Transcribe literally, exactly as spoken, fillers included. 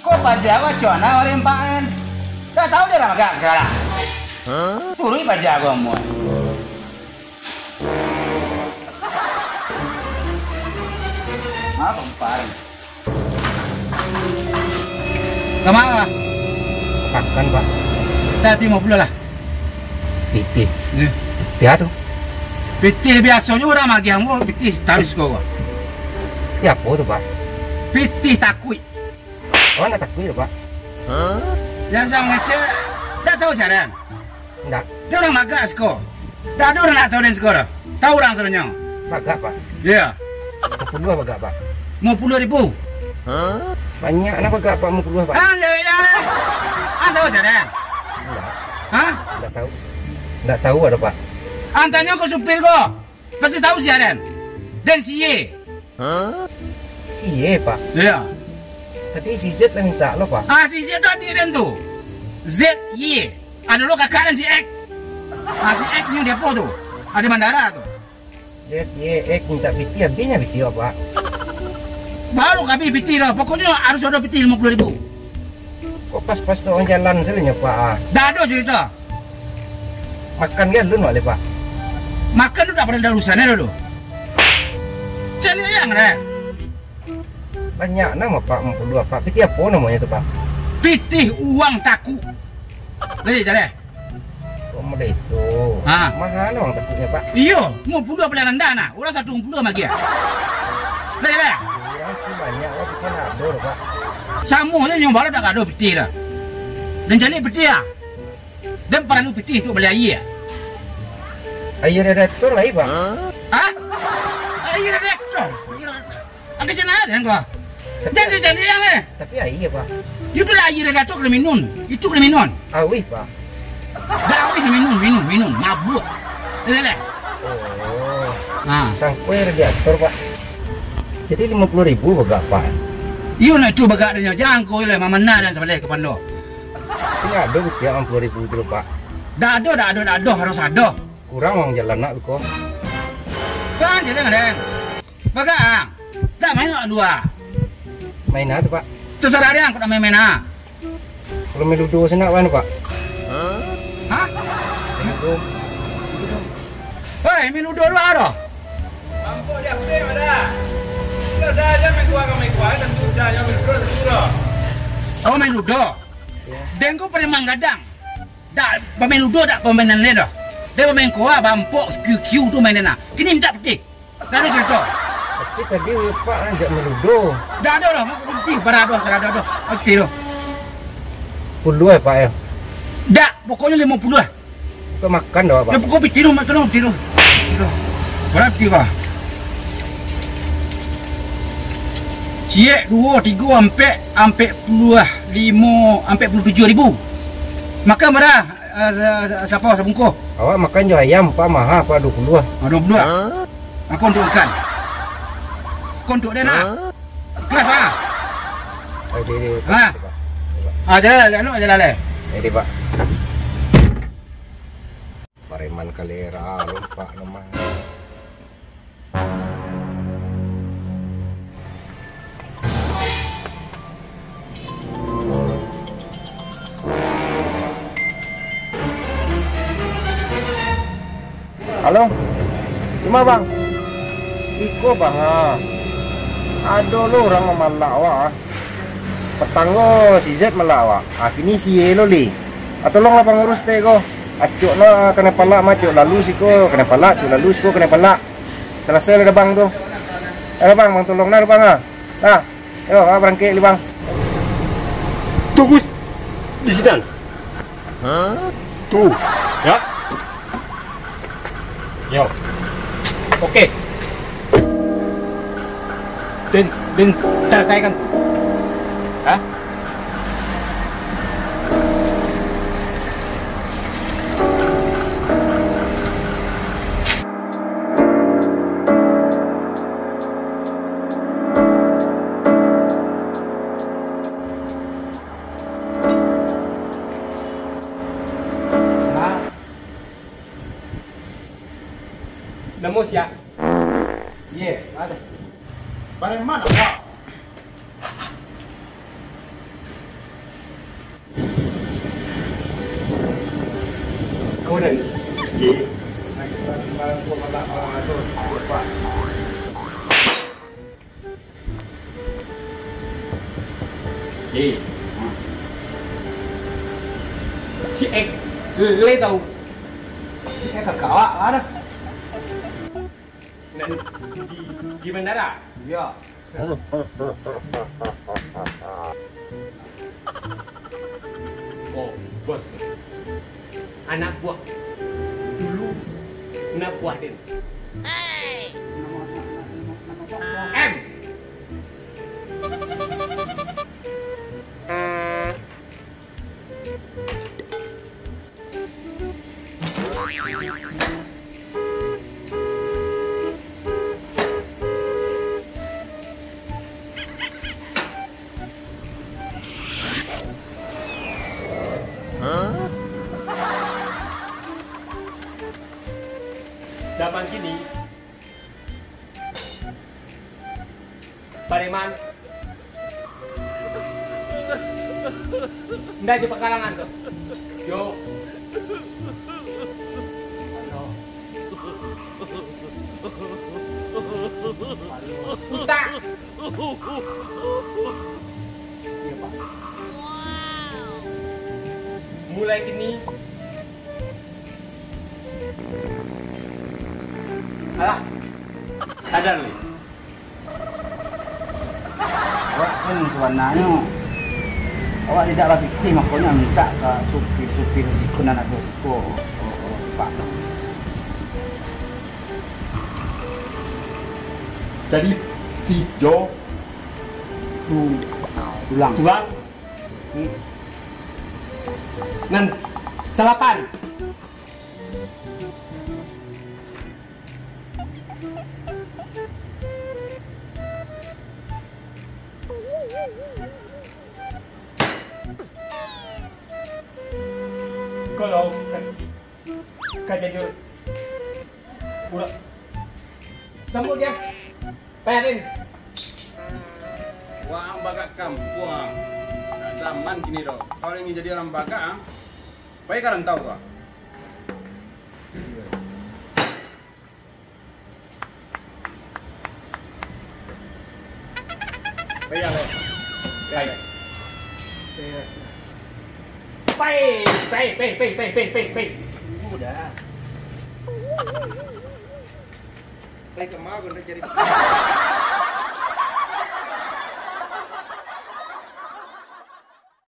Ko paja ko acok na urang empak kan? Dak tahu dek urang magak sakarang. Turuik paja ko amuah. Maaf, empak. Ka ma, Pak? Makan, Pak. Dah, limo puluah lah. Pitih. Yo. Pitih a tu? Pitih biasonyo urang magiah ambo, pitih taruih ko, Pak. Pitih apo tu, Pak? Pitih takuik. Oh, ndak takuik, Pak. Jan salah ngecek, ndak tahu sia den? Ndak. Dek urang magak siko. Ndak ado urang ndak tahu den siko doh. Tahu urang sadonyo. Bagak, Pak? Iyo. Limo puluah bagak, Pak? Limo puluah ribu. Banyak nah bagak, Pak, limo puluah, Pak. Alhamdulillah. Ando sia den? Ndak. Hah? Ndak tahu. Ndak tahu ado, Pak. Antanyo ka supir ko. Pasti tahu sia den. Den sie. Sie, Pak? Iyo. Tadi si Z lah minta lo, Pak. Ah, si Z tu adiak den tu. Z Y. Ado lo kakak den si X. Ah, si X nyo di apo tu? Ado bandara tu. Z Y X minta pitih, habisnyo pitih, Pak. Baru ka habih pitih doh. Pokoknyo harus ado pitih limo puluah ribu. Kok pas-pas tu urang jalan sajo nyo, Pak, ah? Dak ado carito. Makan ge alun wak lai, Pak. Makan tu dak pado urusan e doh tu. Cari ayang deh. Banyak nah, Pak, limo puluah, Pak. Pitih apo namonyo tu, Pak? Pitih uang takuik. Lai, jaleh. Kok model itu? Ha. Maha nah uang takuiknyo, Pak? Iyo, limo puluah paliang randah nah. Urang saratuih limo puluah magiah. Lai, jaleh. Urang tu banyak, Pak. Kito ndak ado, Pak. Samo sajo nyo balo dak ado pitih doh. Den caliak pitih ah. Den paralu pitih untuak bali aia. Aia radiator lai, Pak? Hah? Aia radiator? Aia radiator. Agak cenah den ko. Tapi jan dicari yang leh. Tapi aia, Pak. Itu lah aia radiator kena minum. Itu kena minum. Auih, Pak. Dak auih minum, minum, minum. Mabuak. Dah leh. Oh. Ha. Sangko aia radiator, Pak. Jadi limo puluah ribu bagak, Pak? Iyo, nak tu bagak den nyo. Jan ko leh, mamana den sabaleh kapalo. Tapi ndak ado pitih limo puluah ribu tu, Pak. Dak ado, dak ado, dak ado, harus ado. Kurang uang jalan nak ko. Kan, jalan, den. Bagak, ah. Dak main awak dua. Main apo tu, Pak? Tasarah den, kok nak main-main, ah. Kalau main ludo sanak, Pak. Hah? Main ludo. Hei, main ludo dua doh. Mampok di F P, Mada. Sudah, dah, jangan main kuah, kau main kuah, tentu dah, jangan main ludo, tentu dah. Oh, main ludo? Iyo. Den ko preman gadang. Dak, bamain ludo dak pamainan den doh. Den bamain kuah, bampok, Q Q tu main den nah. Kini mintak pitih. Dak ado carito. Tapi tadi Pak ajak main ludo. Dak ado doh, pitih, bara doh, sarado doh. Pitih doh. Puluah, Pak, yo? Dak, pokoknyo limo puluah. Untuak makan doh, Pak? Yo, pokok pitih doh, makan doh, pitih doh. Pitih doh. Bara pitih ko? Ciek, duo, tigo, ampek, ampek puluah limo, ampek puluah tujuah ribu. Makan bara, eh, sa-, sa-, sapo sabungkuih? Awak makan jo ayam, Pak, maha, Pak, duo puluah. Ah, duo puluah. Hah? Aku untuak ikan. Aku untuak den nah. Hah? Ikhlas, ah? Eh, di, di, Ha? Pak. Ah, jalan, jalan, jalan, eh. Jadi, Pak. Pareman kalera, lompak lemah. Halo? Di ma, Bang? Iko, Bang, ah. Ado lo urang mamalak awak, ah. Patang ko si Z malak awak. Ah, kini si Y lo li. Ah, tolonglah pangurus teh ko. Acok lah, kanai palak mah, acok lalu siko, kanai palak, acok lalu siko, kanai palak. Salasai lah dah, Bang, tu. Dah, Bang, Bang tolong nah, Bang, ah. Dah. Yo, ah, barangkek li, Bang. Tunggu di sinan. Tu, yo. Yo. Oke. Din, Din, selesaikan tu. Hah? Namo sia? Ye, ado. Preman awak. Kau dan Ye. Lagi preman kau malah, ah, tu, lupa. Eh, si Ek, le tahu? Si Ek kakak awak, mana? Nan di, di bandara? Iyo. Oh, bos. Anak buah. Dulu anak buah den. M. Zaman kini, preman. Ndak jo pakalangan tu. Yo. Utak. Iyo, Pak. Mulai kini, alah, sadar, Li. Awak kan sabananyo, awak indak bapikir, makonyo mintak ka supir-supir siko nan ado siko, Pak. Jadi, tigo tu tulang. Tulang. Nan salapan. Kalau ka, ka jadi urang. Sambut dia. Payarin. Wah, ang bagak kampuang. Ndak zaman kini doh. Kalau ingin jadi urang bagak, ang pai ka rantau, Pak. Pai, pai. Pai. Pai, pai, pai. Udah. Pai ka ma, kau nak cari.